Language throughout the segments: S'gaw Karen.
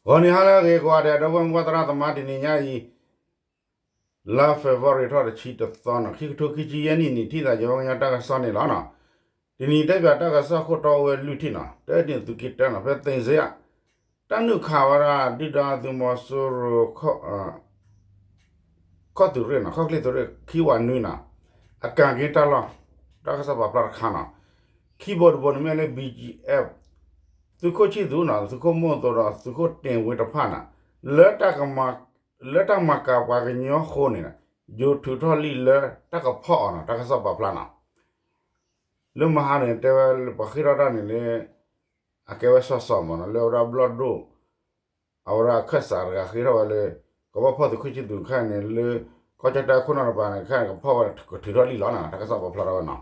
ဂီၤနံၤဟါလၢအဂ့ၤကိးဂၤဒဲး ဒီပုၢ်ဝဲၢ်မုၢ်ဘၣ်သရၣ်သမါ တနံၤညါအံၤ လါ February ထီၣ်တဆံတသီန့ၣ် ခံကထိခံဆံယဲၢ်နံၣ်န့ၣ် ထံၣ်သးယဝဲကညီတၢ်ကစီၣ်န့ၣ်လီၤနီၤ. တနံၤတဲပၠးတၢ်ကစီၣ်ခိၣ်တီအိၣ်ဝဲလွံၢ်ထံၣ်နီၤ, တၢ်န့ၣ်သုးက့တၢနီၤ ဖဲသ့ၣ်စ့ယါ တၢ်နုာ်ခးဝဲဒၣ်ဒုၣ်ဒါသုးမီၤစိရိၤ ခီၣ်သုးရ့ၣ်နီၤ ခီၣ်ချ့သုးရ့ၣ် ခံဝးနွံနီၤ အကၣ်က့တၢ်လီၢ် တၢ်ကစီၣ်ပာ်ဖျါတခါနီၤ. ခံဘိတဘိန့ၣ်မ့ၢ်လၢ ဘီကၠံအ့ၣ် သုးခိၣ်ဆံၣ်သူနီၤ သုးခိၣ်မိၢ်သိးဒီးသုးခိၣ်တ့ၢ်ဝ့တဖၣ်နီၤ လၢတၢ်မၤကၤပှၤကညီဃိန့ၣ် ယိၤထုးထီၣ်လံာ်လၢတၢ်ကဖီၣ်အီၤနီၤ တၢ်ကစီၣ်ပာ်ဖျါနီၤ. လၢမဟါန့ၣ် တဲဝဲလၢပှၤဃ့ထီၣ်တၢ်န့ၣ်လၢ အကဲဝဲစီၤစီၤမးနီၤ လၢအဝဲဒၣ်ဘျီၣ်ဒိၣ် အဝဲဒၣ်အခၢၣ်စးတဂၤဃ့ထီၣ်ဝဲလၢ ကဘီဖီၣ်သုးခိၣ်ဆံၣ်သူတခါန့ၣ် လၢကီၢ်ကၠီၣ်တဲၣ်ခိၣ်နၢ်တပၤန့ၣ် တခါန့ၣ် ကဖီၣ်ဝဲကထုးထီၣ်လံာ်လီၤနီၤ တၢ်ကစီၣ်ပာ်ဖျါထီၣ်ဝဲနီၤ.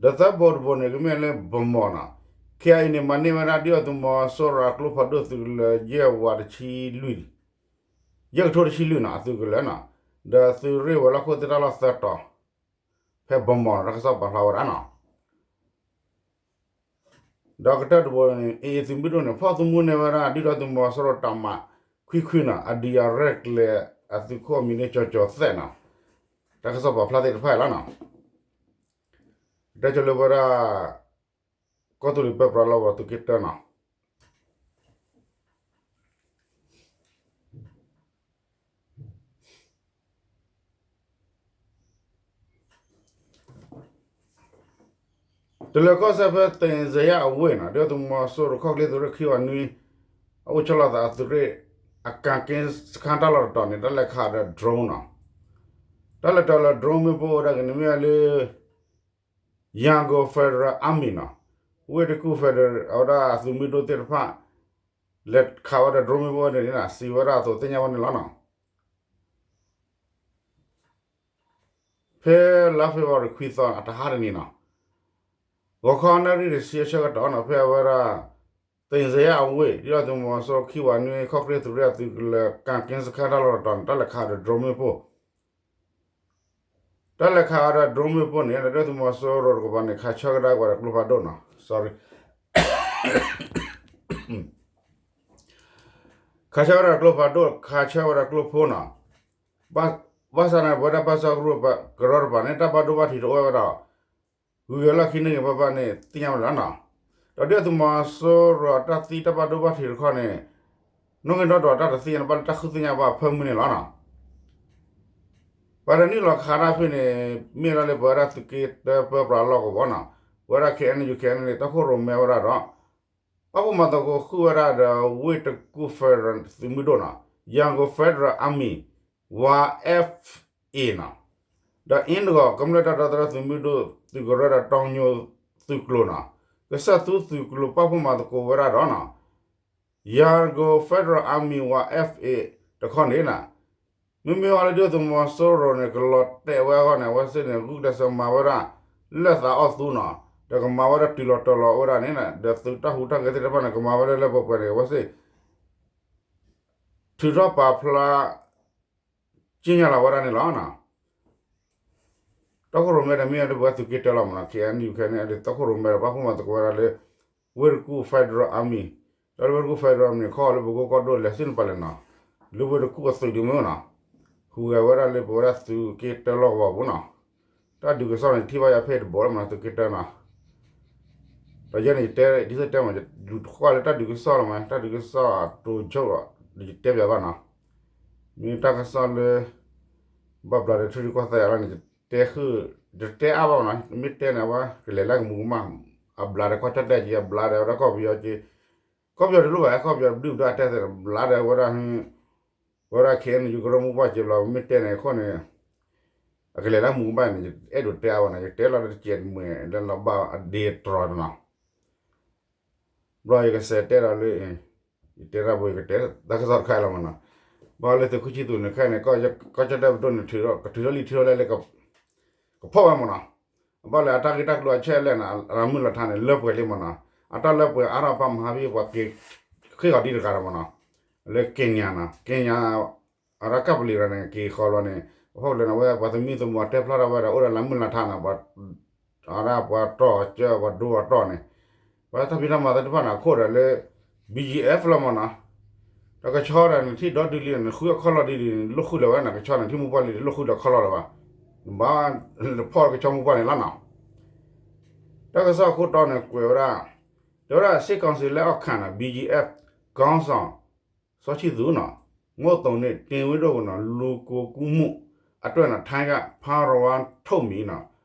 ဒီးသၢဘိတဘိန့ၣ် ကမ့ၢ်လၢဗမီၤနီၤ ခ့အံၤန့ၣ် မၤန့ၢ်ဝဲဒၣ်ဒုၣ်ဒါသုးမီၤစိရိၤအကျိဖးဒိၣ်သုးကလၢၤ ယဲၢ်ဝးတဆံလွံၢ် ယဲၢ်ကထိတဆံလွံၢ်နီၤ အသုးကလၢၤနီၤ ဒီးသုးရ့ၣ်ဝဲၤလီၢ်ခိၣ်သ့ၣ်တၢ်လီၢ်သၢတီၤ ဖဲဗမီၤနီၤ တၢ်ကစီၣ်ပာ်ဖျါဝဲဒၣ်နီၤ. ဒီးကတၢၢ်တဘိန့ၣ် အ့ၣ်အ့ၣ်သုးမုၢ်ဒိၣ်န့ၣ် ဖီၣ်သမူန့ၢ်ဝဲဒၣ် ဒုၣ်ဒါသုးမီၤစိရိၤတၢ်မၤခွံခွံနီၤ အဒံးအရဲၣ်ကျဲၤအသုးခိၣ်အမံၤန့ၣ် ကၠီၤကၠီၤသဲးနီၤ တၢ်ကစီၣ်ပာ်ဖျါသ့ၣ်တဖၣ်အံၤလီၤနီၤ. ကတဲဆိလၢဝဲဒၣ် ကီၢ်သူလ့ၤပၢပြးလီၢ်ကဝီၤသုးက့တၢနီၤ တလၢၤကီၢ်စဲၣ်ဖဲသ့ၣ်စ့ယါအဝ့ၢ်နီၤ ဒုၣ်ဒါသုးမီၤစိရိၤခီၣ်ချ့သုးရ့ၣ်ခံဝးနွံ အအိၣ်ဆီလီၤသးအသုးရ့ၣ် အကၣ်က့စခါတၢ်လီၢ်တတီၤန့ၣ် တၢ်လဲၤခးဒီး drone နီၤ တၢ်လဲၤခးဒီး drone မ့ၣ်ပိၢ်ဝဲဒၣ်ကန့ၣ်မ့ၢ်လၢ Yangon Federal Army နီၤ ဝ့ၢ်တကူၣ် Federal အဝဲဒၣ်သုးမုၢ်ဒိၣ်သ့ၣ်တဖၣ် လဲၤခးဝဲဒီး drone မ့ၣ်ပိၢ်ဝဲန့ၣ် စံးဝဲဒၣ်အသိးသ့ၣ်ညါဝဲန့ၣ်လီၤနီၤ. ဖဲလါ February ခွံသီ အတဟါတနံၤနီၤ ဂီၤခီနၣ်ရံၣ်တဆံအဆၢကတီၢ်နီၤ ဖဲအဝဲဒၣ် သ့ၣ်စ့ယါအဝ့ၢ် ဒုၣ်ဒါသုးမီၤစိရိၤခံဝးနွံ ခီၣ်ချ့သုးရ့ၣ်အသုးကလၢၤ ကၣ်က့စခါတၢ်လီၢ်တတီၤန့ၣ် တၢ်လဲၤခးဒီး drone မ့ၣ်ပိၢ် တၢ်လဲၤခးဝဲဒီး drone မ့ၣ်ပိၢ်န့ၣ် ဒုၣ်ဒါသုးမီၤစိရိၤတကပၤန့ၣ် ခးဆၢကဒါကွံာ်ဒီးကျိဖးဒိၣ်နီၤ sorry ခးဆၢဝဲဒၣ်ကျိဖးဒိၣ် ခးဆၢဝဲဒၣ်ကျိဖိနီၤ ဘၣ်ဆၣ်န့ၣ် ပဝဲဒၣ်ပၢဆှၢကရူၢ်ကရၢတပၤန့ၣ် တၢ်ဘၣ်ဒိဘၣ်ထံးတအိၣ်ဝဲဒၣ် ဂုၤဂဲၤလီၢ်ခံန့ၣ်ဂ့ၤဘၣ်ဘၣ်န့ၣ် သ့ၣ်ညါဝဲလီၤနီၤ. ဒီးဒုၣ်ဒါသုးမီၤစိရိၤအတၢ်သံတၢ်ဘၣ်ဒိဘၣ်ထံးတခီန့ၣ် နီၣ်ဂံၢ်နီၣ်ဒွးတၢ်တသ့ၣ်ညါန့ၣ် ဘၣ်လၢတၢ်ဃုသ့ၣ်ညါဘၣ်အဖၢမုၢ်န့ၣ်လီၤနီၤ. ပှၤတနုာ်လီၤခးတၢ်ဖဲန့ၣ် မ့ၢ်ဒၣ်လၢပဝဲဒၣ်သုးက့တၢပၢပြးလီၢ်ကဝီၤနီၤ ပဝဲဒၣ် KNU KNLA တၢ်ခိၣ်ရိၣ်မဲဝဲဒၣ်ဒီး ပာ်ဖှိၣ်မၤသကိးဃုာ်ဝဲဒၣ်ဒီး ဝ့ၢ်တကူၣ် Federal သုးမုၢ်ဒိၣ်နီၤ Yangon Federal Army ဝါ F A နီၤ ဒီးအ့ၣ်တဂီၤကမျၢၢ်တၢ်ဒီသဒၢသုးမုၢ်ဒိၣ်သုးကရၢဒီးတီညိသုးကျိၤနီၤ ကစၢၢ်သူသုးကျိၤပာ်ဖှိၣ်မၤသကိးဝဲဒၣ်ဒီးနီၤ Yangon Federal Army ဝါ F A တခီန့ၣ်နီၤ မ့မ့ၢ်ဝဲလၢဒုၣ်ဒါသုးမီၤစိရိၤန့ၣ် ကလီၤတဲာ်ဝဲအဂီၢ်န့ၣ် အဝဲသ့ၣ်န့ၣ် ဂုာ်ကျဲးစၢးမၤဝဲဒၣ် လၢသးအီၣ်သူနီၤ ဒီးကမၤဝဲဒၣ်တုၤလီၤတီၤလီၤဝဲဒၣ်န့ၣ် ဒီးသုးတၢ်ဟူးတၢ်ဂဲၤသ့ၣ်တဖၣ်န့ၣ် ကမၤဝဲဒၣ်လၢပှဲၤပှဲၤန့ၣ် အဝဲသ့ၣ် ထုးထီၣ်ပာ်ဖျါ က့ညါလီၤဝဲဒၣ်န့ၣ်လီၤ. တီခိၣ်ရိၣ်မဲဒီးမ့ၢ်ဝဲဒၣ်ပဝဲသုးက့တၢလီၤမနီၤ KNU KNLA တီခိၣ်ရိၣ်မဲဒီးပာ်ဖှိၣ်မၤသကိးဝဲဒၣ်လၢ ဝ့ၢ်တကူၣ် Federal Army ဒီးလၢဝ့ၢ်တကူၣ် Federal Army န့ၣ် ခီလၢပကိကီၢ်ဒိၣ်လဲၤဆ့ၣ်နီၤပာ်လဲၣ်နီၤ လၢဝ့ၢ်တကူၣ်အသုးဒုးမ့ၢ်နီၤ ဟူးဂဲၤဝဲဒၣ်လၢပဝဲဒၣ်သုးက့တၢလီၢ်ကဝီၤပူၤနီၤ တၢ်ဒုးကစီၣ်န့ၣ် ယထံၣ်ဘၣ်ယၤဖဲတဘိလီၤမနီၤ သုးက့တၢနီၤ ဒီးယဲန့ၣ် ယတဲဒ်သိးတဲမး ယလူၤတကွၢ်လၢတၢ်ဒုးကစီၣ်လီၤမး တၢ်ဒုးကစီၣ်အတိကၠိၣ်ဒီး ယတဲပၠးဘၣ်နီၤ မ့ၢ်တၢ်ကစီၣ်လၢ ဘၣ်ဘျးဒီးထံရူၢ်ကီၢ်သဲးအလီၢ်န့ၣ် ယတဲဃုာ် ယတဲအါဘၣ်မနီၤ မ့ၢ်တဲန့ၣ် အဝဲကလဲၤလၢကမူးကမၣ် အဘျးဒီးကီၢ်ကၠီၣ်တဲၣ်က့ အဘျးဒီးဝဲဒၣ်ကီၢ်ပယီၤက့ ကီၢ်ပယီၤတလိၣ်ဘၣ် ကီၢ်ပယီၤတဘျုးဘျုးအတဲသ့ၣ် ဘျးဒီးဝဲဒၣ် ဝဲဒၣ် KNU ကရၢမိၢ်ပှၢ်က့ဘျီ မ့ၢ်တဲန့ၣ်အဃိန့ၣ် အကလဲၤလၢမူးကမၣ်န့ၣ် ယအဲၣ်ဒိးတဲအါဘၣ်နီၤ ယတဲလီၤတကဲးတမှဲၤလၢလီၤဘၣ်အဒ့တြီၤတနီၤ ဘျီယကစဲးတဲဒီးလၢ ယတဲတၢ်ဘိယကတဲတၢ်ကစီၣ်တခါလီၤမနီၤ ဘၣ်လၢသုးခိၣ်ဆံၣ်သူးန့ၣ်ခဲန့ၣ် ကီၢ်ကၠီၣ်တဲၣ်ပဒိၣ်န့ၣ် ကထုးထီၣ်လံထံထီၣ်လဲၢ်လၢ ကဖီၣ်ဝဲမနီၤ အဘၣ်လၢအတၢ်ဂ့ၢ်တၢ်ကျိၤအဆဲးလဲၣ်န့ၣ် အလၢမုၢ်လီၤထါန့ၣ် လၢပှဲၤလံမနီၤ အတၢ်လၢပှဲၤအါထီၣ်ပၢ်မဟါဘံၣ်ပှၤက့ၤဃ့ၢ်ဂီၤဒ်တဂၤဒီးမနီၤ လၢက့ညါနီၤ က့ညါ အရၣ်ကပလံၤရၤန့ၣ် က့ၤဃီလီၤန့ၣ် အဖီၣ်ကလၢၤန့ၣ် အဝဲပှၤသမံသမိးတဲဖျါထီၣ်ဝဲဒီး အိၣ်ဒီးလၢမုၢ်လီၤထါန့ၣ် အဝဲဒၣ်ပှၤတီၢ်ကၢပှၤဒိပှၤတီၢ်န့ၣ် ပှၤတၢ်ဖံးတၢ်မၤသ့ၣ်တဖၣ်န့ၣ် အခိၣ်ဒီးလၢ ဘံၣ်ကၠံၣ်အဲၣ်ဖ် လီၤမၢ်နီၤ. ဒီးကဆီဒီး နထံၣ်ဒီဒုလံန့ၣ် နဃုအခီၣ်လီၢ်ဒ်ဒ်န့ၣ် နလိၣ်ဃုာ်လၢၤဝဲန့ၣ် ကဆီန့ၣ် ထံၣ်မိၢ်ပှၢ်လံ တလိၣ်ဃုာ်ဒီးခီၣ်လီၢ်လၢၤဘၣ်. နဘၣ်တဖီၣ်ကဆီမိၢ်ပှၢ်န့ၣ်လီၤနီၤ. တၢ်ကစီၣ်အခိၣ်တီန့ၣ် ကွဲးဝဲဒၣ်, တဲဝဲဒၣ် စစ်ကောင်စီလက်အောက်ခံ ဘံၣ်ကၠံၣ်အဲၣ်ဖ် ခေါင်းဆောင် စောချစ်သူနီၤ ငို့သုံးနှစ် တင်ဝင်းတို့ကို လူကုန်ကူးမှုအတွက် ထိုင်းက ဖမ်းဝရမ်း ထုတ်မည်နီၤ.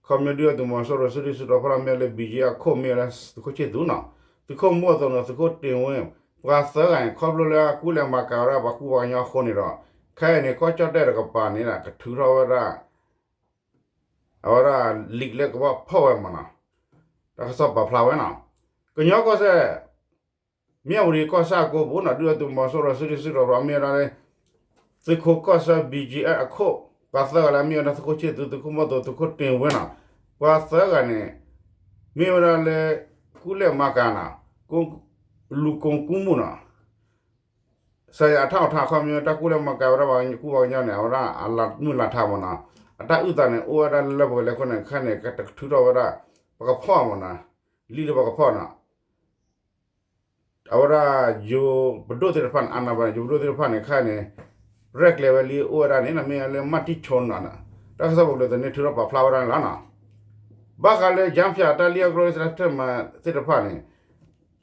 ခီပညီ ဒုၣ်ဒါသုးမီၤစိရိၤ စုဒုၣ်စုတီၤဖီလာ် မ့ၢ်ဝဲလၢ ဘံၣ်ကၠံၣ်အဲၣ်ဖ် အခိၣ် မ့ၢ်ဝဲဒၣ်သုးခိၣ်ဆံၣ်သူနီၤ, သုးခိၣ်ငို့သုံးဒီး သုးခိၣ်တင်ဝင်း ပှၤသၢဂၤန့ၣ် ခီဖျိလၢအကူလဲၤမၤကၤဝဲဒၣ်ပှၤကူပှၤကညီအဃိန့ၣ်ဒီး ခဲအံၤန့ၣ် ကီၢ်ကၠီၣ်တဲၣ်တကပၤန့ၣ် ကထုးထီၣ်ဝဲဒၣ် အဝဲဒၣ် လံာ်လၢကဘၣ်ဖီၣ်ဝဲမၢ်နီၤ. တၢ်ကစီၣ်ပာ်ဖျါဝဲနီၤ. ကညီကီၢ်စဲၣ် မၠၣ်ဝတံၣ်ကီၢ်ဆၣ်အကိပူၤနီၤ ဒုၣ်ဒါသုးမီၤစိရိၤ စုဒုၣ်စုတီၤဖီလာ် မ့ၢ်ဝဲဒၣ်လၢ သုးခိၣ်ကီၢ်ဆၢ ဘံၣ်ကၠံၣ်အဲၣ်ဖ် အခိၣ် ပှၤသၢဂၤလၢအမ့ၢ်ဝဲဒၣ် သုးခိၣ်ဆံၣ်သူ, သုးခိၣ်ငို့သုံး, သုးခိၣ်တင်ဝင်းနီၤ, ပှၤသၢဂၤန့ၣ် မ့ၢ်ဝဲဒၣ်လၢ ကူလဲၤမၤကၤနီၤ, လူကုန်ကူးမှုနီၤ, ဆိုင်ရာအထောက်အထား ခီပညီ တၢ်ကူလဲၤမၤကၤဝဲဒၣ်ပှၤကူပှၤကညီန့ၣ် အဝဲဒၣ်အလးမုၢ်လးထါမၢ်နီၤ, အတၢ်အုၣ်သးန့ၣ် အိၣ်ဝဲဒၣ်လၢလၢပှဲၤပှဲၤလၢအဃိန့ၣ် ခဲအံၤန့ၣ် ကထုးထီၣ်ဝဲဒၣ် ပကဖီၣ်မၢ်နီၤ, လံာ်လၢပကဖီၣ်နီၤ အဝဲဒၣ် ယိၤပဒိၣ်သ့ၣ်တဖၣ်န့ၣ် အါနါဘၣ်န့ၣ် ယိၤပဒိၣ်သ့ၣ်တဖၣ်န့ၣ် ခဲအံၤန့ၣ် ရဲၣ်ကျဲၤဝဲလံ အိၣ်ဝဲဒၣ်န့ၣ် မ့ၢ်ဝဲလၢ မၢ်တံၣ်ဆိနီၤ, တၢ်ကစီၣ်ပူၤကျဲၤသန့ၣ် ထုးထီၣ်ပာ်ဖျါဝဲဒၣ်န့ၣ်လီၤနီၤ. ဘၣ်ဃးလၢ ယၣ်ဖၠၣ် တၢ်လံၣ်အီၣ်ကျိၣ် တၢ်ထၢၣ်မၤသ့ၣ်တဖၣ်န့ၣ်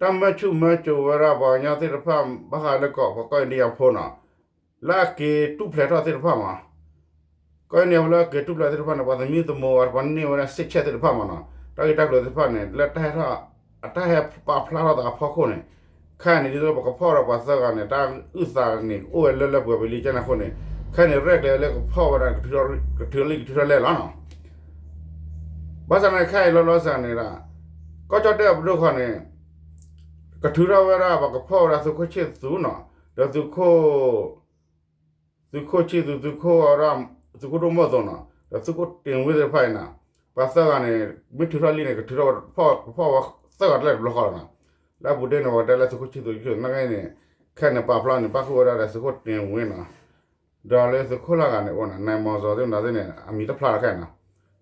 တၢ်မၢဆူၣ်မၢစိးဝဲဒၣ်ပှၤကညီသ့ၣ်တဖၣ် ဘၣ်ဃးလၢကီၢ် ပှၤကီၢ်အ့ဒံယါဖိနီၤ လၢအက့ၤတူၢ်ဖျဲးထီၣ်သ့ၣ်တဖၣ်မး, ကီၢ်အ့ဒံယါဖိလၢအက့ၤတူၢ်ဖျဲးသ့ၣ်တဖၣ်န့ၣ် ပှၤသမံသမိးဝဲ ပှၤန့ၢ်ဝဲဒၣ် စစ်ချက် သ့ၣ်တဖၣ်မးနီၤ, တၢ်ဂ့ၢ်တၢ်ကျိၤသ့ၣ်တဖၣ်န့ၣ် လၢတၢ်ဟဲထီၣ် အတၢ်ဟဲပာ်ဖျါထီၣ်သးအဖီခိၣ်န့ၣ် ခဲအံၤန့ၣ် ဒ်သိးပကဖီၣ်ဒီးပှၤသၢဂၤန့ၣ် တၢ်အုၣ်သးန့ၣ် အိၣ်ဝဲလၢလၢပှဲၤပှဲၤလံကန့ၣ်အဃိန့ၣ် ခဲအံၤန့ၣ် ရဲၣ်ကျဲၤလၢကဖီၣ်ဝဲဒၣ် ကထုးလံကထုးထီၣ်လဲၢ်လီၤနီၤ. ဘၣ်ဆၣ်န့ၣ် ခဲအံၤလီၤလီၤဆဲးန့ၣ်ဒီး ကီၢ်ကၠီၣ်တဲၣ်အပဒိၣ်ခီန့ၣ် ကထုးထီၣ်ဝဲဒၣ် ပှၤကဖီၣ်ဝဲဒၣ်သုးခိၣ်ဆံၣ်သူနီၤ, ဒီးသုးခိၣ် သုးခိၣ်ဆံၣ်သူ, သုးခိၣ်ဝဲဒၣ် သုးခိၣ်ဒိၣ်မီၢ်သိနီၤ, ဒီးသုးခိၣ်တ့ၢ်ဝ့သ့ၣ်တဖၣ်အံၤနီၤ, ပှၤသၢဂၤန့ၣ် မ့ၢ်ထုးထီၣ်လံန့ၣ် ကထုးထီၣ် ကဖီၣ်ဝဲသၢဂၤတလဲၣ်တဘျီဃီလီၤနီၤ. လၢအပူၤတ့ၢ်န့ၣ် ပှၤတဲလၢသုးခိၣ်ဆံၣ်သူ နာ်က့န့ၣ် ခဲအံၤန့ၣ် ပာ်ဖျါန့ၣ် ပၣ်ဃုာ်ဝဲဒၣ်ဒီးသုးခိၣ်တ့ၢ်ဝ့နီၤ, ဒီးလၢသုးခိၣ်လၢဂၤန့ၣ်အိၣ်နီၤ နၢၢ်မီၤစီၤသ့ၣ်မနုၤသ့ၣ်န့ၣ် အမံၤတဖျါလီၤခဲအံၤ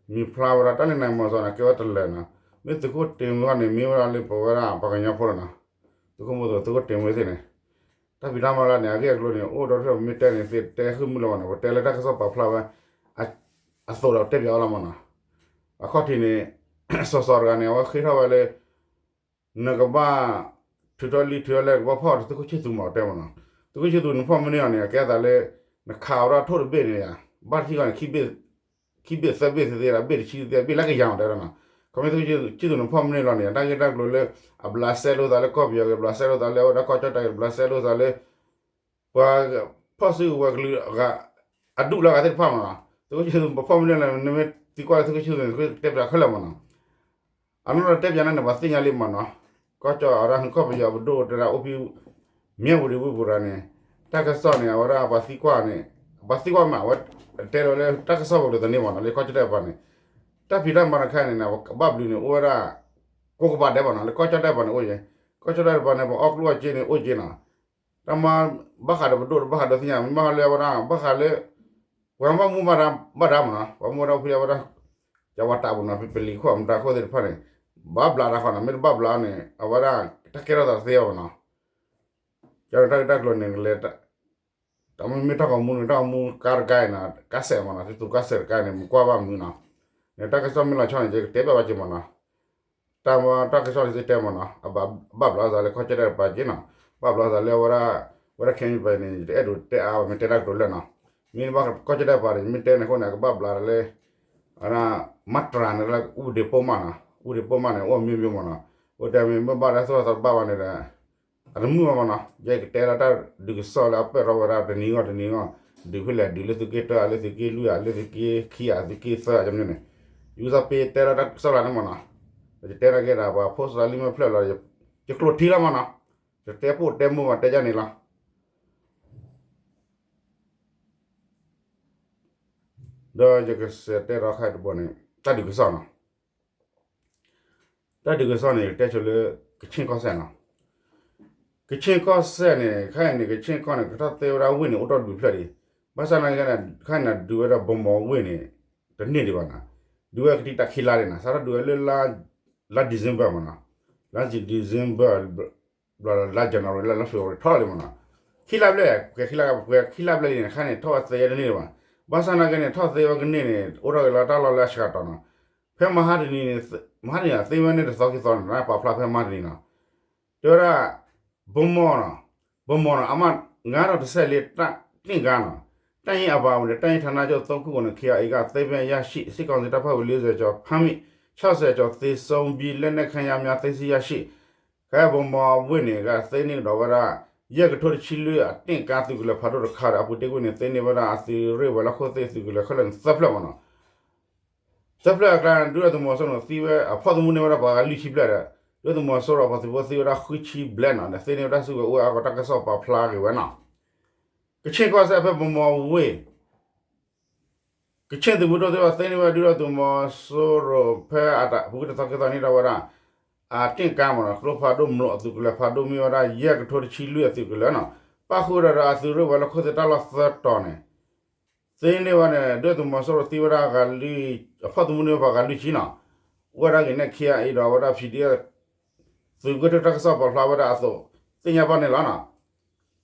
နီၤ, မံၤဖျါဝဲဒၣ်တၢ်လၢနၢၢ်မီၤစီၤန့ၣ် ကဲဝဲတလၢာ်နီၤ, မ့ၢ်သုးခိၣ်တ့ၢ်ဝ့န့ၣ် မ့ၢ်ဝဲဒၣ်လၢပဝဲဒၣ်ပှၤကညီဖိလီၤနီၤ, သုးခိၣ်မိၢ်သိး သုးခိၣ်တ့ၢ်ဝ့သ့ၣ်န့ၣ် တၢ်ဖံးတၢ်မၤလၢန့ၣ် အဂ့ၢ်အကျိၤန့ၣ် အိၣ်ဒီးမ့ၢ်တဲန့ၣ် သ့တဲဃုာ်မုၢ်လီၤမးနီၤ, ပတဲလၢတၢ်ကစီၣ်ပာ်ဖျါဝဲ အသိးဒီးတဲပၠးအီၤလီၤမးနီၤ, အခီၣ်ထံးန့ၣ် စီၤစီၤတဂၤန့ၣ် အဝဲဃ့ထီၣ်ဝဲလၢ နကဘၣ် ထုးထီၣ်လံထုးထီၣ်လဲၢ် ကဘၣ်ဖီၣ်ဒီးသုးခိၣ်ဆံၣ်သူမး တဲမးနီၤ, သုးခိၣ်ဆံၣ်သူနဖီၣ်မ့ၢ်န့ၢ်အီၤန့ၣ် အကဲသးလၢ နခးဝဲဒၣ်ထိၣ်တဘ့ၣ်န့ၣ်ယါ, ဘၣ်တထံၣ်ဂီၢ်န့ၣ် ခံဘ့ၣ်သၢဘ့ၣ်သ့သ့ဒီး ဘ့ၣ်တဆံသ့ ဘ့ၣ်လၢကယၤမးတဲဝဲဒၣ်နီၤ, ခီမ့ၢ်သုးခိၣ်ဆံၣ်သူနဖီၣ်မ့ၢ်န့ၢ်လီၤန့ၣ် တၢ်ဂ့ၢ်တၢ်ကျိၤလၢ အဘျးစဲလိာ်သးလၢကီၢ်ပယီၤဂ့ၤ ဘျးစဲလိာ်သးလၢအဝဲဒၣ်ကီၢ်ကၠီၣ်တဲၣ်ဂ့ၤ ဘျးစဲလိာ်သးလၢ ပှၤဖီၣ်စုကဝဲၤကလုာ်အဂၤ အဒူၣ်လၢအဂၤသ့ၣ်တဖၣ်မးနီၤ, သုးခိၣ်ဆံၣ်သူပဖီၣ်မ့ၢ်န့ၢ်လီၤ နမ့ၢ်သံကွၢ်လၢသုးခိၣ်ဆံၣ်သူန့ၣ် သုးခိၣ်ဆံၣ်သူတဲပၠးခဲလၢာ်မးနီၤ, အနီၢ်နီၢ်တဲပၠးန့ၣ်န့ၣ် ပှၤသ့ၣ်ညါလံမးနီၤ, ကီၢ်ကၠီၣ်အဝဲဒၣ် ကီၢ်ပယီၤပဒိၣ်တဲဒၣ်အိၣ်ဖဲ မၠၣ်ဝတံၣ်ဝ့ၢ်ပူၤရၤန့ၣ် တၢ်ကစီၣ်န့ၣ် အဝဲဒၣ်ပှၤသံကွၢ်န့ၣ် ပှၤသံကွၢ်မး အဝဲတဲလီၤလၢတၢ်ကစီၣ်ပူၤလၢတန့ၢ်မးနီၤ လၢကီၢ်ကၠီၣ်တဲၣ်တကပၤန့ၣ်, တၢ်ဖံးတၢ်မၤတခါန့ၣ် ကဘၣ်ဘျုးန့ၣ် အိၣ်ဝဲဒၣ် ကိးကပၤဒဲးမးနီၤ လၢကီၢ်ကၠီၣ်တဲၣ်တကပၤန့ၣ်အိၣ်ယဲ, ကီၢ်ကၠီၣ်တဲၣ်တကပၤန့ၣ် ပှၤအီၣ်ကျိၣ်အီၣ်စ့န့ၣ် အိၣ်က့နီၤ, တၢ်မၤ ဘၣ်ဃးဒီးပဒိၣ်တဘၣ်ဃးဒီးသ့ၣ်ညါ မ့ၢ်ဘၣ်ဃးလၢအဝဲဒၣ် ဘၣ်ဃးလၢ ပှၤမ့ၢ်ဘၣ်မူဘၣ်ဒါမးနီၤ ပှၤမူဘၣ်ဒါဖဲအဝဲဒၣ် ကဝၤတးပူၤနီၤ ပလံၤခိၣ်အမတၤခိၣ်သ့ၣ်တဖၣ်န့ၣ် ဘၣ်ဘျးတၢ်ဃီနီၤ မ့ၢ်တဘၣ်ဘျးန့ၣ် အဝဲဒၣ် တၢ်ကဲထီၣ်သးတသ့အီၤဘၣ်နီၤ, ကၠီၣ်တၢ်ဂ့ၢ်တၢ်ကျိၤန့ၣ် တၢ်မ့မ့ၢ်တၢ်ဂီၤမူန့ၣ် တၢ်ဂီၤမူကါတကါအံၤနီၤ ကါစဲးမးနီၤ သုးကါစဲးတကါအံၤန့ၣ် မကွၢ်ဘၣ်မုာ်နီၤ, န့ၣ်တၢ်ကစီၣ်မ့ၢ်လီၤဆီန့ၣ် ယကတဲဘၣ်ဝဲက့ၤမးနီၤ, တၢ်မ့ၢ်တၢ်ကစီၣ်န့ၣ်သုတဲမးနီၤ အဘၣ်ဘျးသးလၢကီၢ်ကၠီၣ်တဲၣ်တကပၤက့နီၤ, ဘၣ်ဘျးသးလၢအဝဲဒၣ် ဝဲဒၣ်ခဲမံပၤန့ၣ် ယတအဲၣ်ဒိးတဲအါဘၣ် မ့ၢ်တဲတၢ်ကတိၤလၢာ်နီၤ, မ့ၢ်ဘၣ်ကီၢ်ကၠီၣ်တဲၣ်တကပၤန့ၣ် မ့ၢ်တဲန့ၣ်အဃိန့ၣ် အကဘၣ်ဘျးလၢ အဝဲဒၣ် မတြၤန့ၣ်လၢ ဥပဒေပုဒ်မနီၤ ဥပဒေပုဒ်မန့ၣ် အိၣ်မ့ၢ်မ့ၢ်မးနီၤ, အိၣ်တဲမ့ၢ်မ့ၢ်ဘၣ်လၢသိၣ်တၢ်သးတဘၣ်ဘၣ်န့ၣ်ဒီး အတမုာ်ဘၣ်မးနီၤ, ယကတဲလၢတၢ်ဒုးကစီၣ်လၢအပၢၢ်ထီၣ်ဝဲဒၣ်တနံၤဂီၢ်တနံၤဂီၢ်, ဒုးဖဲလဲၣ် ဒုးလၢသုးက့တၢ လၢသုးက့လွံၢ် လၢသုးက့ခံ သုးက့သၢ ကန့ၣ်, ယူသးပ့တဲလၢတၢ်ကစီၣ်လၢန့ၣ်မးနီၤ, ယတဲတၢ်က့ၤဒီး ပှၤဖိစၢလံမ့ၢ်ဖျၢၣ်လီၤ ယကျိးထံလီၤမးနီၤ, ယတဲပိၢ်တဲမုၢ်ဘၣ်တဲယၤန့ၣ်လီၤ. ဒီးယကစးတဲဒီးခါတဘိန့ၣ် တၢ်ဒုးကစီၣ်နီၤ, တၢ်ဒုးကစီၣ်န့ၣ် ယတဲဆိလၢ ကခ့ၣ်ကီၢ်စဲၣ်နီၤ, ကခ့ၣ်ကီၢ်စဲၣ်န့ၣ် ခဲအံၤန့ၣ် ကခ့ၣ်ကီၢ်န့ၣ် ကထီၣ်သ့ဝဲဒၣ်ဝ့ၢ်န့ၣ် အိၣ်တ့ၢ်ဒုးဖျၢၣ်ဒံး, ဘၣ်ဆၣ်နာ်က့န့ၣ် ခဲအံၤန့ၣ် ဒုးဝဲဒၣ်ဗိုလ်မှူးဝ့ၢ်န့ၣ် တန့ၢ်ဒံးဘၣ်နီၤ, ဒုးဝဲကတံၢ်တၢ်ခံလါဒံးနီၤ, စးထီၣ်ဒုးဝဲလၢ လါ December မးနီၤ, က လါ December ဘျီဒီးလါ January လါ လါ February ထီၣ်လံမ့ၢ်နီၤ, ခံလါဘျဲၣ်, ပှဲၤခံလါ, ပှဲၤခံလါဘျဲၣ်လံန့ၣ် ခါန့ၣ် ထီၣ်ဝဲသဲယဲၢ်တန့ၢ်လၢၤဘၣ်. ဘၣ်ဆၣ်နာ်က့န့ၣ် ထီၣ်သဲဝဲကန့ၢ်န့ၣ် အိၣ်ထီၣ်က့ၤလၢတၢ်လီၢ်လၢအဆှးတီၤနီၤ. ဖဲမဟါတနံၤန့ၣ်, မဟါတနံၤသ့ဝဲန့ၣ်တသီခံသီန့ၣ် ပာ်ဖျါဖဲမဟါတနံၤနီၤ. တဲဝဲဒၣ် ဗန်းမော်နီၤ, ဗန်းမော်နီၤ အမး ငါးထောင့်တစ်ဆယ့်လေး တပ်, တင့်ကားနီၤ, တပ်ရင်းအပါအဝင် တပ်ရင်းဌာနချုပ်သုံးခုကို KIA က သိမ်းပိုက်ရရှိ, စစ်ကောင်စီတပ်ဖွဲ့ဝင် လေးဆယ်ကျော် ဖမ်းမိ, ခြောက်ဆယ်ကျော် သေဆုံးပြီး လက်နက်ခဲယမ်းများ သိမ်းဆည်းရရှိ. ခဲ ဗန်းမော်ဝ့ၢ်န့ၣ် ကသ့န့ၢ်ကဒီးဝဲဒၣ် ယဲၢ်ကထိတဆံလွံၢ် အတင့်ကားသုးကလၢၤဖးဒိၣ်တခါဒီး အပူၤတ့ၢ်ကွံာ်န့ၣ် သ့န့ၢ်ဝဲဒၣ်အသုးရ့ၣ်ဝဲၤလီၢ်ခိၣ်သ့ၣ်သုးကလၢၤခဲလၢာ်န့ၣ် သၢဖျၢၣ်မ့ၢ်နီၤ. သၢဖျၢၣ်အကျါန့ၣ် ဒုၣ်ဒါသုးမီၤစိရိၤသံဝဲ အဖီၣ်သမူန့ၢ်ဝဲဒၣ်ပှၤဂၤလွံၢ်ဆံဘျဲၣ်ဒီး ဒုၣ်ဒါသုးမီၤစိရိၤအပှၤသုးဖိသံဝဲဒၣ်ဃုဆံဘျဲၣ်နီၤ, ဒီးသ့န့ၢ်ဝဲဒၣ်စုကဝဲၤအိၣ်ဝဲအါဂီၢ် တၢ်ကစီၣ်ပာ်ဖျါက့ၤဝဲနီၤ. ကဆ့ၣ်ကီၢ်စဲၣ်ဖဲ ဗန်းမော်ဝ့ၢ် ကဆ့ၣ်သုးမုၢ်ဒိၣ်သ့ၣ်တဖၣ်သ့န့ၢ်ဝဲဒုၣ်ဒါသုးမီၤစိရိၤဖဲအတၢ်ဖုကတသီခံသီန့ၢ်ဒီးဝဲဒၣ် အတင့်ကားမ့ၢ်နီၤ, ကျိဖးဒိၣ်မျိာ်အသုးကလၢၤဖးဒိၣ်မ့ၢ်ဝဲဒၣ် ယဲၢ်ကထိတဆံလွံၢ်အသုးကလၢၤနီၤ, ပၣ်ဃုာ်ဒီးဒီးအသုးရ့ၣ်ဝဲၤလီၢ်ခိၣ်သ့ၣ်တၢ်လီၢ်သၢတီၤန့ၣ် သ့န့ၢ်ဝဲန့ၣ် ဒုၣ်ဒါသုးမီၤစိရိၤသံဝဲဒၣ်ဂၤလွံၢ်, အဖီၣ်သမူန့ၢ်ပှၤဂၤလွံၢ်ဆံနီၤ, အိၣ်ဝဲဒၣ်ဂ့ၤန့ၣ် KIA ဒီးဝဲဒၣ် PDF သုးက့ၢ်တၢ်ကစီၣ်ပာ်ဖျါဝဲဒၣ်အသိး သ့ၣ်ညါဘၣ်န့ၣ်လီၤနီၤ.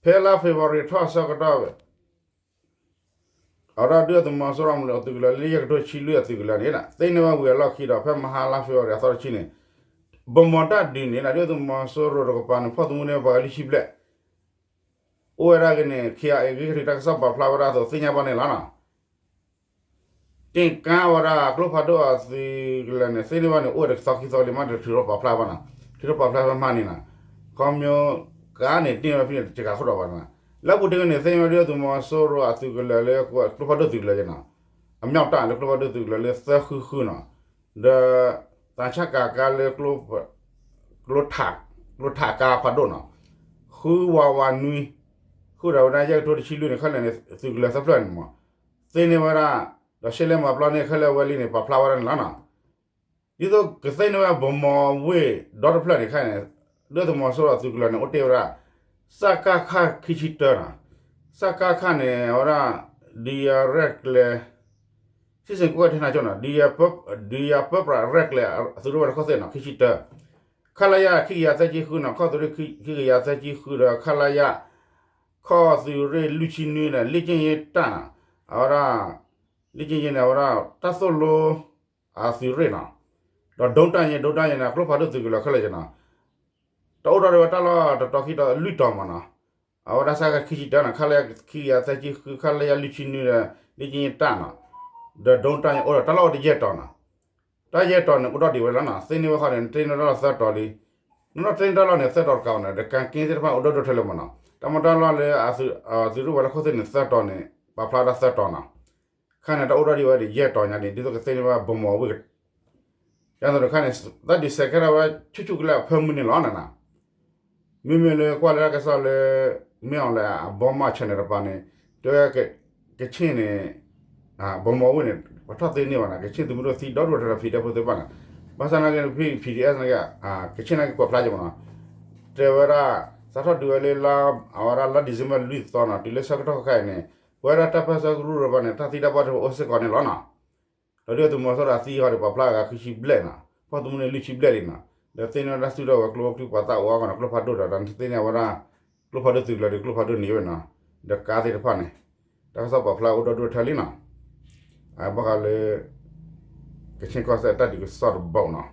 ဖဲလါ February ထီၣ်ဆၢကတီၢ် အဝဲဒၣ်ဒုၣ်ဒါသုးမီၤစိရိၤအသုးကလၢၤလၢယဲၢ်ကထိတဆံလွံၢ်အသုးကလၢၤန့ၣ် သ့န့ၢ်ဝဲဝံၤအလီၢ်ခံဒီး ဖဲမဟါလါ February အသီတဆံန့ၣ် ဗန်းမော်တၢ်ဒုးန့ၣ် ဒုၣ်ဒါသုးမီၤစိရိၤတကပၤန့ၣ် ဖီၣ်သမူန့ၢ်ပှၤဂၤလွံၢ်ဆံဘျဲၣ် အိၣ်ဝဲဒၣ်ဂ့ၤန့ၣ် KIA ဂ့ၢ်ခရံာ်တၢ်ကစီၣ်ပာ်ဖျါဝဲဒၣ်အသိးသ့ၣ်ညါဘၣ်န့ၣ်လီၤနီၤ. တင့်ကားဝဲဒၣ်ကျိဖးဒိၣ်အသုးကလၢၤန့ၣ် သ့န့ၢ်ဝဲန့ၣ် အိၣ်ဝဲတကသီခံသီလံ မ့ၢ်တထုးထီၣ်ပာ်ဖျါဘၣ်နီၤ, ထုးထီၣ်ပာ်ဖျါဖဲမဟါန့ၣ်နီၤ, ခီဖျိကါန့ၣ် တ့ၢ်ဝဲဖဲန့ၣ် တကးဃိဒီးဘၣ်နီၤ, လၢပူၤတ့ၢ်ဝဲန့ၣ် သ့န့ၢ်ဝဲဒုၣ်ဒါသုးမီၤစိရိၤအသုးကလၢၤလၢ ကျိဖးဒိၣ်သုးကလၢၤနီၤ, အမြောက်တပ်လၢကျိဖးဒိၣ်သုးကလၢၤလၢသၢဃုဃုနီၤ, ဒီး သံချပ်ကားလၢ ကျိ ထပ်ကားဖးဒိၣ်နီၤ, ဃုဝးဝးနွံ, ဃုာ်ဒီးဝဲဒၣ်ယဲၢ်ကထိတဆံလွံၢ်န့ၣ် ခဲလၢာ်န့ၣ် သုးကလၢၤသၢဖျၢၣ်န့ၣ်မ့ၢ် သ့န့ၢ်ဝဲဒၣ်, ဒီးရှဲလဲမၤပျီန့ၣ် ခဲလၢာ်ဝဲလံန့ၣ် ပာ်ဖျါဝဲဒၣ်န့ၣ်လီၤနီၤ. ဒ်သိးကသ့န့ၢ်ဝဲ ဗန်းမော်ဝ့ၢ် ဒီတဖျၢၣ်န့ၣ်ခဲအံၤန့ၣ် ဒုၣ်ဒါသုးမီၤစိရိၤအသုးကလၢၤန့ၣ် အိၣ်တ့ၢ်ဝဲဒၣ် စကခ ခံဆံတၢနီၤ, စကခ န့ၣ် အဝဲဒၣ် ဒုးယၤရဲၣ်ကျဲၤ စံစ့ၣ်ကီၣ်ကဲထၢနၤကၠိနီၤ, ဒုးယၤပၢပြးရဲၣ်ကျဲၤ အသုးရ့ၣ်ဝဲၤလီၢ်ခိၣ်သ့ၣ်နီၤ ခံဆံတၢ, ခလရ ခံကယၤသၢဆံဃုနီၤ, ခီၣ်သုးရ့ၣ်ခံကယၤသၢဆံဃုဒီး ခလရ ခီၣ်သုးရ့ၣ်လွံၢ်ဆံနွံဒီး လေ့ကျင့်ရေးတပ်နီၤ, အဝဲဒၣ် လေ့ကျင့်ရေးန့ၣ် အဝဲဒၣ် တၢ်သိၣ်လိ အသုးရ့ၣ်နီၤ, ဒီး ဒုံးတပ်ရင်း, ဒုံးတပ်ရင်းန့ၣ် ကျိဖးဒိၣ်သုးကလၢၤခဲလၢာ်နီၤ, တၢ်အိၣ်ထီၣ်ဒံးဝဲတၢ်လီၢ်တတီၤခံတီၤလွံၢ်တီၤမ့ၢ်နီၤ, အဝဲဒၣ် စကခ ခံဆံတၢနီၤ, ခလရ ခံကယၤသၢဆံဃု, ခလရ လွံၢ်ဆံနွံဒီး လေ့ကျင့်ရေးတပ်နီၤ, ဒီး ဒုံးတပ်ရင်း အိၣ်ဒီးတၢ်လီၢ်အိၣ်တယဲၢ်တီၤနီၤ, တၢ်ယဲၢ်တီၤန့ၣ် အိၣ်ထီၣ်ဒံးဝဲလီၤနီၤ, သ့န့ၢ်ဝဲဃီန့ၣ် သ့န့ၢ်တၢ်လီၢ်သၢတီၤလံ, နီၢ်နီၢ်သ့န့ၢ်တၢ်လီၢ်န့ၣ် သၢတီၤတကးအံၤန့ၣ် ဒီးကံက့သ့ၣ်တဖၣ်န့ၣ် အိၣ်ဒိၣ်ဒိၣ်ထဲလဲၣ်မ့ၢ်နီၤ, တၢ်မ့ၢ်တၢ်လီၢ်လၢ အသုးရ့ၣ်ဝဲၤလီၢ်ခိၣ်သ့ၣ်န့ၣ် သၢတီၤန့ၣ် ပာ်ဖျါဒၣ်သၢတီၤနီၤ ခါန့ၣ် တၢ်အိၣ်ထီၣ်ဒံးဝဲဒၣ်ယဲၢ်တီၤညါန့ၣ် ဒ်သိးကသ့န့ၢ်ဝဲ ဗန်းမော်ဝ့ၢ် ယါသိးတခါန့ၣ် တၢ်ဒုးစဲးကဲထီၣ်ဝဲဆူၣ်ဆူၣ်ကလဲာ်အဖၢမုၢ်န့ၣ်လီၤနၤ, မ့မ့ၢ်လၢကွၢ်လၢတၢ်ကစီၣ်လၢ မ့ၢ်အီၤလၢအဘီမၢ် channel တပၤန့ၣ် တဲဝဲ ကဆ့ၣ်န့ၣ် ဗန်းမော်ဝ့ၢ်န့ၣ် ပှၤထီၣ်သ့န့ၢ်ဘၣ်နီၤ, ကဆ့ၣ်သုးမုၢ်ဒိၣ်သံဒီဒူၣ်ထဲဒီး PDF ဖိသ့ၣ်တဖၣ်နီၤ, ဘၣ်ဆၣ်နာ်က့ PDF နာ်က့ ကဆ့ၣ်နာ်က့ကွဲးဖျါက့ၤမ့ၢ်နီၤ, တဲဝဲဒၣ် စးထီၣ်ဒုးဝဲလၢ အဝဲဒၣ်လါ December လွံၢ်သီနီၤ တုၤလၢဆၢကတီၢ်ခဲအံၤန့ၣ် ပဝဲဒၣ်တၢ်ပၢၢ်ဆၢကရူၢ်တပၤန့ၣ် တၢ်သံတၢ်ဘၣ်တအိၣ်စ့ၢ်ကီးန့ၣ်လီၤနီၤ. ဒီးဒုၣ်ဒါသုးမီၤစိရိၤအသံဃီဒီး ပာ်ဖျါအဂၤဃုဆံဘျဲၣ်နီၤ, ဖီၣ်သမူန့ၢ်လွံၢ်ဆံဘျဲၣ်လံနီၤ, ဒီးသ့န့ၢ်ဝဲဒၣ်စုဒီးဝဲၤကျိၤဝဲၤကျုၤပှၤသးအိၣ်အါဂီၢ်နီၤ, ကျိဖးဒိၣ်ဒီး သ့န့ၢ်ဝဲဒၣ် ကျိဖးဒိၣ်သုးကလၢၤဒီး ကျိဖးဒိၣ်န့ၢ်ဝဲနီၤ, ဒီးကါသ့ၣ်တဖၣ်န့ၣ် တၢ်ကစီၣ်ပာ်ဖျါအိၣ်ဒီဒူၣ်ထဲလံနီၤ, ဘၣ်ဃးလၢ ကဆ့ၣ်ကီၢ်စဲၣ်တၢ်ဒုးကစီၣ်တဘိနီၤ,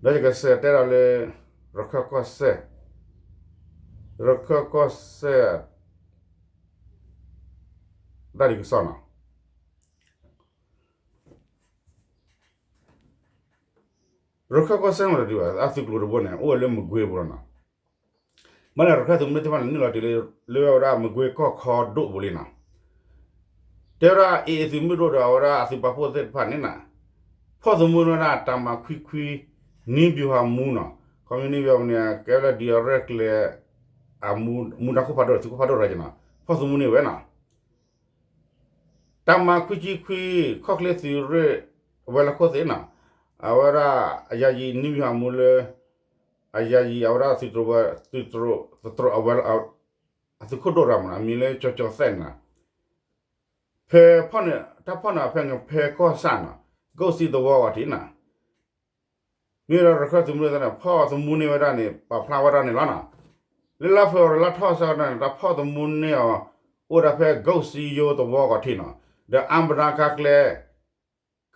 ဒီးယကစးတဲဒီးလၢ ရခၢၣ်ကီၢ်စဲၣ်, ရခၢၣ်ကီၢ်စဲၣ် တၢ်ဒုးကစီၣ်နီၤ. ရခၢၣ်ကီၢ်စဲၣ်မ့ၢ်တဒုးဘၣ် အသုးကျိၤတဘိန့ၣ် အိၣ်ဝဲလၢမကွ့ပူၤလီၤနီၤ. ဘၣ်န့ၣ် ရခၢၣ်သုးမုၢ်ဒိၣ်သ့ၣ်တဖၣ်န့ၣ် နုာ်လီၤတုၤလၢ လၢဝဲဒၣ်မကွ့ကီၢ်ခီဒိၣ်ပူၤလံနီၤ. တဲဝဲဒၣ် AA သုးမုၢ်ဒိၣ်ဒီးအဝဲဒၣ်အသုးပာ်ဖှိၣ်သ့ၣ်တဖၣ်န့ၣ်နီၤ ဖီၣ်သမူန့ၢ်ဝဲဒၣ် တပ်မခွံခွံ နည်းဗျူဟာမှူးနီၤ, ခီမ့ၢ်နည်းဗျူဟာမှူးန့ၣ် ကဲဝဲလၢ ဒုးယၤရဲၣ်ကျဲၤ အမူဒါခိၣ်ဖးဒိၣ် သုးခိၣ်ဖးဒိၣ်ရၤက့ၤနီၤ ဖီၣ်သမူန့ၢ်ဝဲနီၤ. တပ်မခွံဆံခွံ ခီၣ်ချ့သုးရ့ၣ်ဝဲၤလီၢ်ခိၣ်သ့ၣ်နီၤ, အဝဲဒၣ် အယၤယံၤ နည်းဗျူဟာမှူးလၢ အယၤယံၤ အဝဲဒၣ်သုးတရိး သုးတရိး အဝဲ အသုးခိၣ်ဒိၣ်ရၤမးနီၤ အမံၤလၢကၠီၤကၠီၤသဲၣ်န့ၣ်နီၤ, ဖဲဖီၣ်န့ၣ် တၢ်ဖီၣ်န့ၣ်ဖဲ ဖဲကီၢ်ဆၣ်နီၤ ကအိၣ်စံသဝီဝဲထံးနီၤ မ့ၢ်ဒီးရခၢၣ်သုးမုၢ်ဒိၣ်သ့ၣ်န့ၣ် ဖီၣ်သမူန့ၢ်ဝဲဒၣ်န့ၣ် ပာ်ဖျါဝဲဒၣ်န့ၣ်လီၤနီၤ. လၢလါဖ့ၤဘြူၤအါရံၤလါထီၣ်ဆၢကတီၢ်န့ၣ် တၢ်ဖီၣ်သမူန့ၢ်အီၤ အိၣ်ဒၣ်ဖဲ ကိၣ်စံယိသဝီကီၢ်ထံးနီၤ, ဒီးအါဘြါကါကျဲ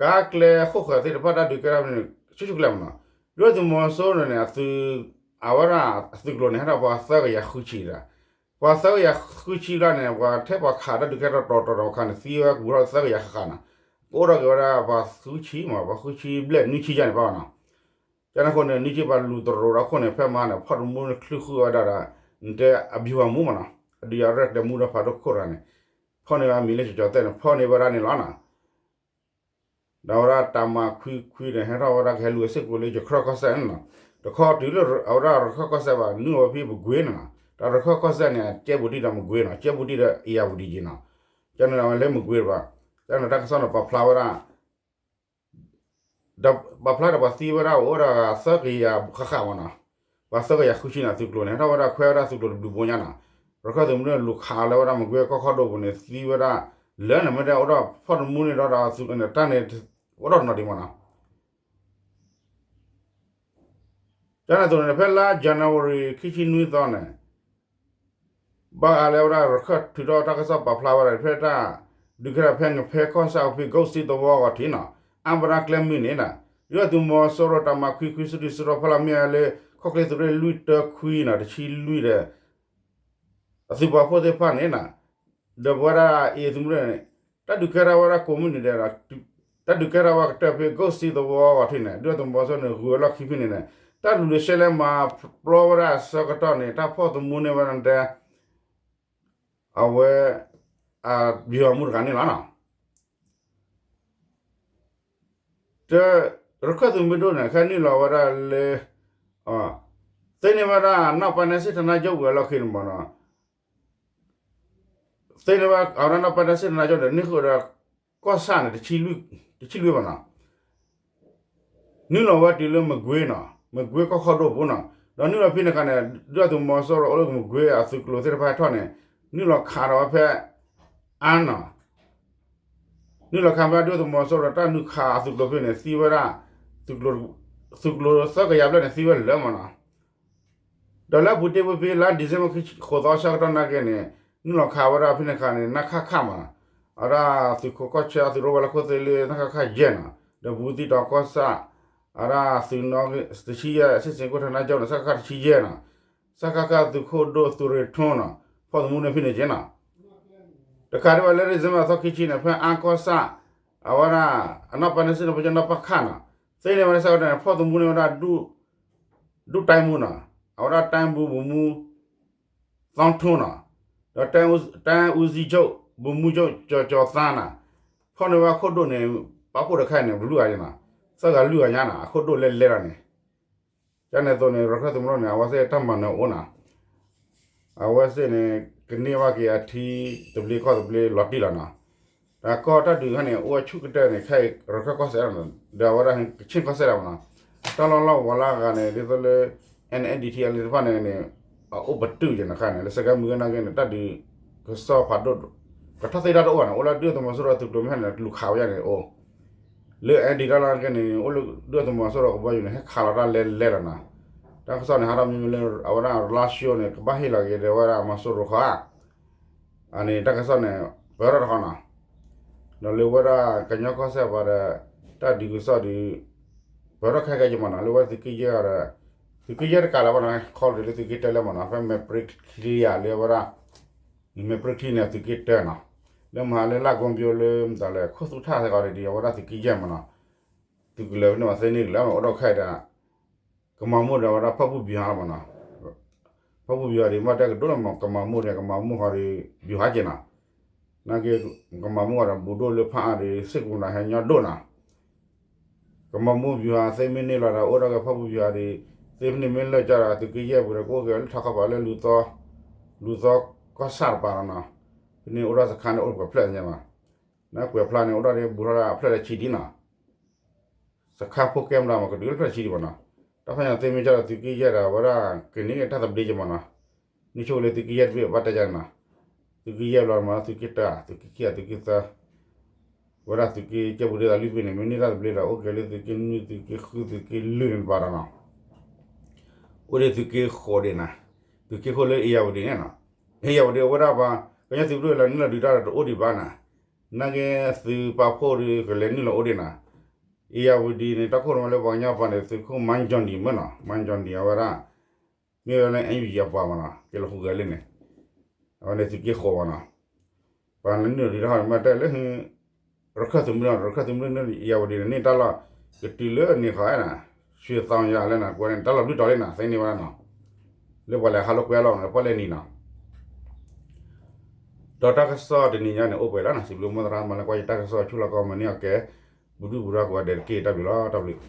ကါကျဲဃိၣ်ဃၢၤသ့ၣ်တဖၣ်တၢ်ဒုးကဲထီၣ်ဖဲန့ၣ် ဆူၣ်ဆူၣ်ကလဲာ်မးနီၤ. ဒုၣ်ဒါသုးမီၤစိရိၤန့ၣ် အဝဲဒၣ်အသုးကျိၤန့ၣ် ဟဲထီၣ်ပှၤသၢကယၤဃုဆံဒီး ပှၤသၢကယၤဃုဆံလၢ်န့ၣ် ပှၤထဲပှၤခးတၢ်ဒုးကဲထီၣ်တီၤတီၤတီၤခါန့ၣ် သံဝဲကပူၤထီၣ်သၢကယၤဃၣ်ဃၣ်နီၤ. ကအိၣ်ထီၣ်က့ၤဝဲဒၣ်ပှၤဃုဆံမး ပှၤဃုဆံဘျဲၣ်နွံဆံယါန့ၣ်ဘၣ်နီၤ. ကန့ၣ်အဃိန့ၣ် နွံဆံပှၤလူၤတရိးဒီးအဃိန့ၣ် ဖဲမဟါန့ၣ် ဖီၣ်သမူန့ၢ်ချုးဃုာ်ဝဲဒၣ်ဒီး နတဲအဘံၤဝဲမူမးနီၤ, အဒုးယၤရဲၣ်ကျဲၤမူဒီးဖးဒိၣ်ခိၣ်တဂၤန့ၣ် ဖီၣ်န့ၢ်ဝဲမံၤလၢကၠီၤကၠီၤသဲၣ်န့ၣ် ဖီၣ်န့ၢ်ဝဲဒၣ်န့ၣ်လီၤနီၤ. ဒီးအဝဲဒၣ်တၢ်မၤခွံခွံန့ၣ် ဟဲထီၣ်ဝဲဒၣ်ကဟဲလူၤအစ့ၢ်ကီးလၢယခရၢၣ်ကီၢ်စဲၣ်န့ၣ်နီၤ, တခီတုၤလၢအဝဲဒၣ်ရခၢၣ်ကီၢ်စဲၣ်ဘၣ် နုာ်လီၤဝဲဖဲပကွ့ၤန့ၣ်နီၤ, ဒီးရခၢၣ်ကီၢ်စဲၣ်န့ၣ် ကဲဘူးတံၢ်ဒီးမကွ့ၤနီၤ, ကဲဘူးတံၢ်ဒီးအ့ၣ်ယၣ်ဘူးတံၢ်က့ၤနီၤ, ကန့ၣ်အဝဲလၢမကွ့ၤဘၣ်, ကန့ၣ်တၢ်ကစီၣ်န့ၣ်ပာ်ဖျါဝဲဒၣ် ဒီးပာ်ဖျါဒီးပှၤသံဝဲဒၣ်အိၣ်ဒီးသၢကယၤဃၣ်ဃၣ်မးနီၤ, ပှၤသၢကယၤဃုဆံန့ၣ် သုးကျိၤန့ၣ် ဟဲထီၣ်ဝဲဒၣ်ခွဲဝဲဒၣ်သုးကျိၤတဘျုးဘိညါနီၤ, ရခၢၣ်သုးမုၢ်ဒိၣ်န့ၣ် လူၤခးလၢဝဲဒၣ်မကွ့ၤကီၢ်ခီၣ်ဒိၣ်ပူၤန့ၣ် သံဝဲဒၣ် လၢန့ၣ်မ့ၢ်တဲအိၣ်ဒီးဖီၣ်သမူန့ၢ်ဒီးဒီးသုးန့ၣ် တၢ်န့ၣ် အိၣ်ဒီးနီၤဒံးမးနီၤ ကန့ၣ်အသိးန့ၣ် ဖဲလါ January ခံဆံနွံသီန့ၣ် ဘၣ်ဃးလၢဝဲဒၣ်ရခၢၣ်ထုးထီၣ်တၢ်ကစီၣ်ပာ်ဖျါဝဲဒၣ် ဖဲတၢ်ဒုးကဲထီၣ်ဖဲငဖဲကီၢ်ဆၣ်အဖံး ကိၣ်စံသဝီဂီၤထံးနီၤ, အါဘြါကျဲမုၢ်န့ၣ်နီၤ, ဒုၣ်ဒါသုးမီၤစိရိၤတၢ်မၤခွံခွံစုဒုးစုထီၣ်ဖီလာ်မ့ၢ်ဝဲလၢ ခီၣ်ချ့သုးရ့ၣ်လွံၢ်တၢခွံနီၤ တဆံလွံၢ်ဒီး အသုးပာ်ဖှိၣ်သ့ၣ်တဖၣ်န့ၣ်နီၤ, ဒီးပဝဲဒၣ်အံၤသုးမုၢ်ဒိၣ်န့ၣ် တၢ်ဒုးကဲထီၣ်ဝဲဒၣ်ကိးမုၢ်နံၤဒဲးဒီး တၢ်ဒုးကဲထီၣ်ဝဲကတၢၢ်ဖဲ ကိၣ်စံသဝီဂီၤထံးန့ၣ် ဒုၣ်ဒါသုးမီၤစိရိၤန့ၣ် ဂုၤဝဲလီၢ်ခံဖဲန့ၣ်န့ၣ် တၢ်လူၤလံၤရှဲလဲမၤပျီဝဲဒၣ်အဆၢကတီၢ်န့ၣ် တၢ်ဖီၣ်သမူန့ၢ်ဝဲဒၣ်တဲ အဝဲ အဘံၤမူတဂၤန့ၣ်လီၤနီၤ. တ ရခၢၣ်သုးမုၢ်ဒိၣ်န့ၣ် ခဲနုာ်လီၤဝဲဒၣ်လၢ သ့န့ၢ်ဝဲဒၣ် အနောက်ပိုင်းတိုင်းစစ်ဌာနချုပ် ဝံၤအလီၢ်ခံန့ၣ်မးနီၤ, သ့န့ၢ်ဝဲ အဝဲဒၣ် နောက်ပိုင်းတိုင်းစစ်ဌာနချုပ် န့ၣ် နုာ်ဃုာ်ဝဲဒီး ကီၢ်ဆၣ်န့ၣ် တဆံလွံၢ်ဘၣ်နီၤ, နုာ်လီၤဝဲတုၤလၢမကွ့ၤနီၤ, မကွ့ၤကီၢ်ခီၣ်ဒိၣ်ပူၤနီၤ, ဒီးနုာ်လီၤဖဲန့ၣ်အခါန့ၣ် ဒုၣ်ဒါသုးမီၤစိရိၤအိၣ်လၢမကွ့ၤအသုးကျိၤသ့ၣ်တဖၣ်ဟဲထီၣ်န့ၣ် နုာ်လီၤခးဒီးဝဲဖဲ အါနီၤ နုာ်လီၤခးဖဲဒုၣ်ဒါသုးမီၤစိရိၤဒီးတၢ်နုာ်ခးအသုးကျိၤဖဲန့ၣ် သံဝဲဒၣ် သုးကျိၤသၢကယၤဘျဲၣ်န့ၣ် သံဝဲလၢာ်မးနီၤ. ဒီးလၢအပူၤတ့ၢ်ဝဲဖဲလါ December ဃိးသီဆၢကတီၢ်နာ်က့န့ၣ် နုာ်လီၤခးဝဲဒၣ်ဖဲန့ၣ်အခါန့ၣ် နခခ မးနီၤ, အဝဲဒၣ်သုးခိးကီၢ်ဆၢအသုးရိၣ်ဝဲလၢခိၣ်သ့ၣ်လၢ နခခ ယဲၢ်နီၤ, ဒီးဘူးသံတီၤကီၢ်ဆၣ် အဝဲဒၣ်သုးနီၣ်ဂံၢ်တဆံယဲၢ် စစ်ဆင်ရေးဌာနချုပ်န့ၣ် စကခ တဆံယဲၢ်နီၤ, စကခ သုးခိၣ်ဒိၣ်သုးရ့ၣ်ထိနီၤ, ဖီၣ်သမူန့ၢ်ဖဲန့ၣ်က့နီၤ. တကးဒံးဘၣ်လၢ December သီခံဆံန့ၣ် ဖဲအါကီၢ်ဆၣ် အဝဲဒၣ် အနောက်ပိုင်းတိုင်းစစ်ဌာနချုပ် နပခ နီၤ, သ့န့ၢ်ဝဲဒၣ်ဆၢကတီၢ်န့ၣ် ဖီၣ်သမူန့ၢ်ဝဲဒၣ် ဒု တိုင်းမှူးနီၤ, အဝဲဒၣ် တိုင်းမှူး ဗိုလ်မှူး သောင်းထွန်းနီၤ, ဒီး တိုင်းဦးစီးချုပ် ဗိုလ်မှူးချုပ် ကျော်ကျော်သန်းနီၤ, ဖီၣ်န့ၢ်ဝဲအခိၣ်ဒိၣ်န့ၣ် ပာ်ဖှိၣ်တခါအံၤန့ၣ် ပလွံၢ်ဂၤန့ၣ်နီၤ, သၢဂၤလွံၢ်ဂၤညါနီၤ, အခိၣ်ဒိၣ်လဲၣ်လဲၣ်လီၤန့ၣ်. ကန့ၣ်အသိးန့ၣ် ရခၢၣ်သုးမုၢ်ဒိၣ်န့ၣ် အဝဲသ့ၣ်တၢ်မၤနၢၤအိၣ်နီၤ, အဝဲသ့ၣ်န့ၣ် ကန့ၢ်ဘၣ်က့ၤအထံသဘျ့ကီၢ်သဘျ့လီၤတံၢ်လီၤနီၤ. တၢ်ကီၢ်တၢ်ဒုးခါန့ၣ် အိၣ်ဝဲဆူၣ်ကတၢၢ်န့ၣ် ခဲအံၤရခၢၣ်ကီၢ်စဲၣ်လီၤနီၤ, ဒီးအဝဲဒၣ်ကခ့ၣ်ကီၢ်စဲၣ်ဒၣ်မးနီၤ, တၢ်လီၢ်လီၢ်ဝီၤလၢအဂၤန့ၣ် ဒ်သိးလၢ NDAA သ့ၣ်တဖၣ်န့ၣ်န့ၣ် အအိၣ်ပတုာ်ယဲၢ်န့ၣ်ခါန့ၣ် လၢစကဲမုၢ်ကနာ်က့န့ၣ် တၢ်ဒုးကစီၣ်ဖးဒိၣ် ကထီၣ်သ့တၢ်တအိၣ်ဘၣ်န့ၣ် အိၣ်လၢဒုၣ်ဒါသုးမီၤစိရိၤသုးကျိၤမ့ၢ်ဟဲန့ၣ် လူၤခးဝဲဒၣ်န့ၣ်အိၣ် လၢ NDAA တၢ်လီၢ်က့န့ၣ် အိၣ်လၢဒုၣ်ဒါသုးမီၤစိရိၤကဘီယူၤန့ၣ် ဟဲခးလီၤတၢ်လဲၤလဲၤလီၤနီၤ. တၢ်ကစီၣ်န့ၣ် ဟးထီၣ်မ့မ့ၢ်လၢအဝဲဒၣ်လါၡိန့ၣ် ကဘၣ်ဟ့ၣ်လီၤက့ၤဒီးဝဲဒၣ်မီၤစိရိၤဃီဧါ အန့ၣ်တၢ်ကစီၣ်န့ၣ် ပၢၢ်ထီၣ်တခီနီၤ. ဒီးလၢဝဲဒၣ်ကညီကီၢ်စဲၣ်ပှၤဒီး တၢ်ဒုးကစီၣ်ဒီး ပၢၢ်ထီၣ်ခဲကဲက့ၤမးနီၤ လၢဝဲဒၣ်သုးက့ယဲၢ်ဒီး သုးက့ယဲၢ်တကးလၢၤဘၣ်နီၤ ခီလီၤလၢသုးက့တၢလၢမးနီၤ ဖဲမဲာ်ပြ့ချံယၤလၢဝဲဒၣ် မဲာ်ပြ့ချံန့ၣ်သုးက့တၢနီၤ. လၢမဟါလၢလၢ်ကိဘိလၢမတၤလဲၣ် ခိၣ်သူၣ်ထၣ်သဲကီးဒ်အဝဲဒၣ်သုးက့ယဲၢ်မးနီၤ သုးကလၢၤဖဲန့ၣ်မးသ့န့ၢ်ကလၢၤမး အိၣ်ဒီးခဲအံၤဒီး ကမၤမိၢ်ဒီးဝဲဒၣ်ဖၣ်ပူၣ်ဘံဟါလီၤမးနီၤ. ဖၣ်ပူၣ်ဘံဟါဒီး မ့ၢ်တဲကဒိၣ်လၢမး ကမၤမိၢ်ဒီး ကမၤမိၢ်ဟီဒီး ဘံဟါက့ၤနီၤ. နာ်က့ ကမၤမိၢ်ဒီး ဘူးဒိၣ်လၢဖးအါဒီး စ့ၢ်ကီးဒီးဟဲညီဒိၣ်နီၤ. ကမၤမိၢ်ဘံဟါ သ့မ့ၢ်န့ၢ်လီၤဒီး အိၣ်ဒီးက့ၤဖၣ်ပူၣ်ဘံဟါဒီး သ့ဖဲန့ၣ်မ့ၢ်လၢာ်ကၠီဒီး သုးက့ယဲၢ်ပူၤဒီး ကအိၣ်က့ၤလၢထီခီပၤလၢ လူၤသီကီၢ်ဆၣ်တပၤလီၤနီၤ. ဖဲန့ၣ်အိၣ်ဒီးစခါန့ၣ် အိၣ်ကွဲးဖျၢၣ်ညါမး နကွဲးဖျါန့ၣ် အိၣ်ဒီးဒ်ဘူးထီၣ်ဒၣ်အဖျၢၣ်လၢဆံဒံနီၤ. စခါဖိကဲမတၤမး ကဒုးလၢဖျၢၣ်ဆံဒံမးနီၤ. တၢ်ဖဲညါသ့မ့ၢ်ကၠီဒီးသုးက့ယဲၢ်ဒီး အဝဲဒၣ်ကန့ၢ်တၢ်သဘျ့က့ၤမးနီၤ. နဆိၣ်လၢသုးက့ယဲၢ်တဘ့ၣ်ဘၣ်တဲယါနီၤ. သုးက့ယဲၢ်ဘျီမး သုးက့တၢ သုးက့ခံ သုးက့သၢ ဝဲဒၣ်သုးက့ကၠဲၣ်ပူၤဒ်သိးလွံၢ်ဘ့ၣ်န့ၣ် မ့ၢ်န့ၢ်တၢ်သဘျ့ဒီး အိၣ်က့ၤလၢသုးက့နွံ သုးက့ဃု သုးက့လွံၢ်န့ၣ်တဘၣ်ဒီးနီၤ, အိၣ်ဒံးသုးက့ဃိးဒံးနၤ, သုးက့ဃိးလၢအ့ယၤဝတံၤန့ၣ်နီၤ, အ့ယၤဝတံၤအဝဲဒၣ်ပှၤ ကညီသုးပဒိၣ်လဲၤနုာ်လီၤဒုးတၢ်ဒီးတအိၣ်ဒံးဘၣ်နၤ, နာ်က့သုးပာ်ဖှိၣ်ဒီးကလဲၤနုာ်လီၤအိၣ်ဒံးနၤ, အ့ယၤဝတံၤန့ၣ် တၢ်ခိၣ်ရိၣ်မဲလၢပှၤကညီပှၤန့ၣ် သုးခိၣ်မါကၠီၣ်နံၣ်မ့ၢ်နီၤ, မါကၠီၣ်နံၣ်အဝဲဒၣ် မ့ၢ်ဝဲလၢ NUG အပှၤမ့ၢ်နီၤ, ကဲလီၤဟူးဂဲၤလံန့ၣ်, အဝဲန့ၣ်သုးက့ဃိးမ့ၢ်နီၤ, ပှၤလဲၤနုာ်လီၤဒုးတၢ်ဃီန့ၣ် မ့ၢ်တဲလၢ ရခၢၣ်သုးမုၢ်ဒိၣ် ရခၢၣ်သုးမုၢ်ဒိၣ်န့ၣ် အ့ယၤဝတံၤန့ၣ် န့ၢ်တၢ်လီၢ်ကတုၤလၢန့ၣ်ဃီနၤ, ရွှေတောင်ရွာ လဲၣ်နၤ ကွဲန့ၣ် တၢ်လီၢ်ဘျုးတီၤလံနၤ သ့န့ၢ်ဝဲဒၣ်နီၤ, လၢပှၤလဲၤဟးလိာ်ကွဲလီၤန့ၣ် ပှၤလဲၤနံၤနီၤ, ဒီးတၢ်ကစီၣ်တနံၤညါန့ၣ် အိၣ်ပှဲၤလီၤနၤ, စံးဘျုးမိၢ်သရၣ်မၤလၢကွၢ်ယတၢ်ကစီၣ်ဆူလီၢ်ကီၢ်မၤန့ၢ်အီၤကဲ, ပူၤဒုၣ်ပူၤဒါကိးဂၤဒဲးတက့ၢ် တၢ်ဘျုးလီၤ တၢ်ဘျုး